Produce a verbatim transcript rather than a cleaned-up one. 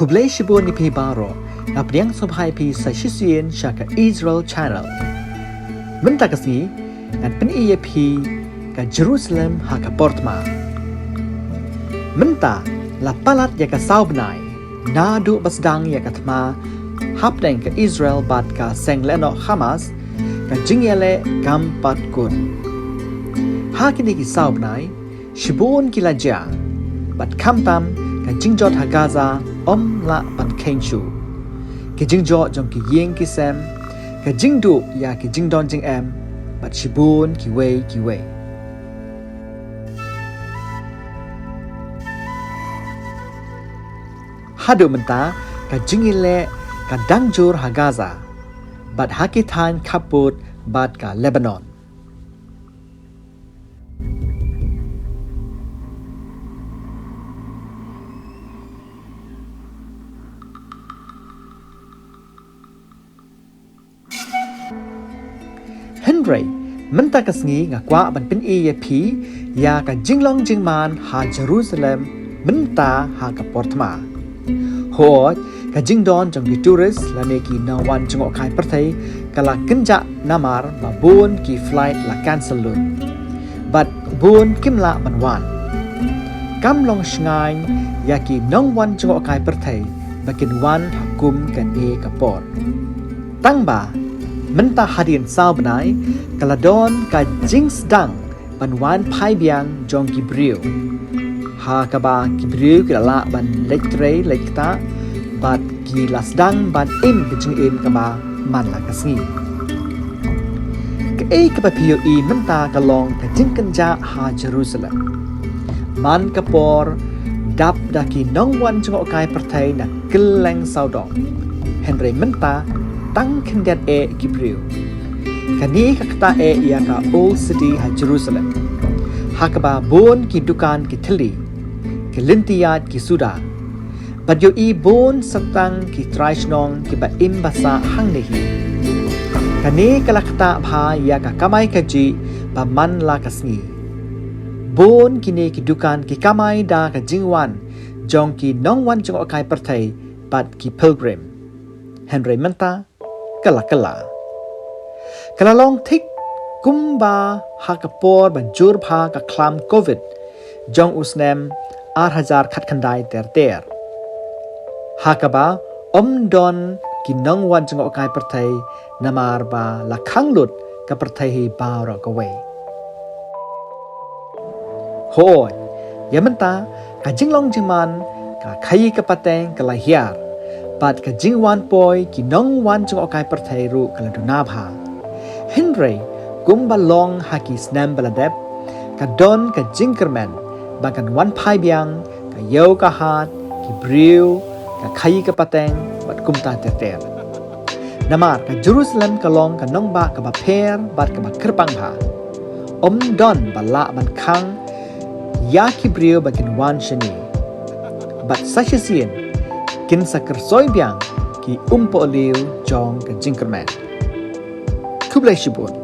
Khublei shibun ïa phi baroh, nga pdiang sngewbha ïa phi sa shisien sha ka Israel Channel. Mynta ka sngi, ngan pyni ïa phi ka Jerusalem ha ka por thma. Mynta, la palat ïa ka saw bnai, naduh ba sdang ïa ka thma, hapdeng ka Israel bad ka seng lehnoh Hamas, ka jingïaleh kam pat kut. Ha kine ki saw bnai, shibun ki la jia, bad khamtam ka jingjot ha Gaza ym lah ban kheiñ shuh. Ki jingjot jong ki ïing ki sem, ka jingduh ïa ki jingdon jingem, bad shibun kiwei kiwei. Haduh mynta, ka jingïaleh ka dang jur ha Gaza, bad ha ki thaiñ khappud bad ka Lebanon. Hynrei, mynta ka sngi nga kwah ban pyni ïa phi, ïa ka jinglong jingman ha Jerusalem, mynta ha ka por thma. Hooid, ka jingdon jong ki tourist lane ki nongwan jngohkai pyrthei, ka la kynjah namar ba bun ki flight la cancel lut. Bad bun kim lah ban wan. Kam long shngaiñ ïa ki nongwan jngohkai pyrthei, ba kin wan ha kum kane ka por. Tangba, mynta hadien saw bnai, ka la don ka jingsdang ban wan phai biang jong ki briew. Ha kaba ki briew ki la lah ban leit trei leit ktah, bad ki la sdang ban im ka jingim kaba man la ka sngi. Kaei kaba phi ïohi mynta ka long ka jingkynjah ha Jerusalem. Man ka por, dap da ki nongwan jngohkai pyrthei na kylleng sawdong. Hynrei mynta, tang khyndiat eh ki briew. Kane ka ktah eh ïa ka Old City ha Jerusalem. Ha kaba bun ki dukan ki thylli, ki lynti ïaid ki suda. Bad ïohi bun satang ki trai shnong kiba im ba sah hangne hi. Kane ka la ktah bha ïa ka kamai kajih ba man la ka sngi. Bun kine ki dukan ki kamai da ka jingwan jong ki nongwan jngohkai pyrthei bad ki pilgrim. Hynrei mynta, ka la kylla. Ka la long thik kumba ha ka por ba jur bha ka khlam Covid jong u snem ar hajar khatkhyndai ter ter. Ha kaba ym don ki nongwan jngohkai pyrthei namar ba la khang lut ka pyrthei hi baroh kawei. Hooid, ïa mynta, ka jinglong jingman, ka khaïi ka pateng ka la hiar. Bad ka jingwan poi ki nongwan jngohkai pyrthei ruh ka la duna bha. Hynrei, kumba long ha ki snem ba la dep, ka don ka jingkyrmen, ba kan wan phai biang, ka ïew ka hat, ki briew, ka khaïi ka pateng, bad kumta ter ter. Namar ka Jerusalem ka long ka nongbah kaba pher bad kaba kyrpang bha. Ym don ba lah ban khang ïa ki briew ba kin wan shane. Bad sa shisien kin sa kyrsoi biang ki umpohliew jong ka jingkyrmen. Khublei shibun.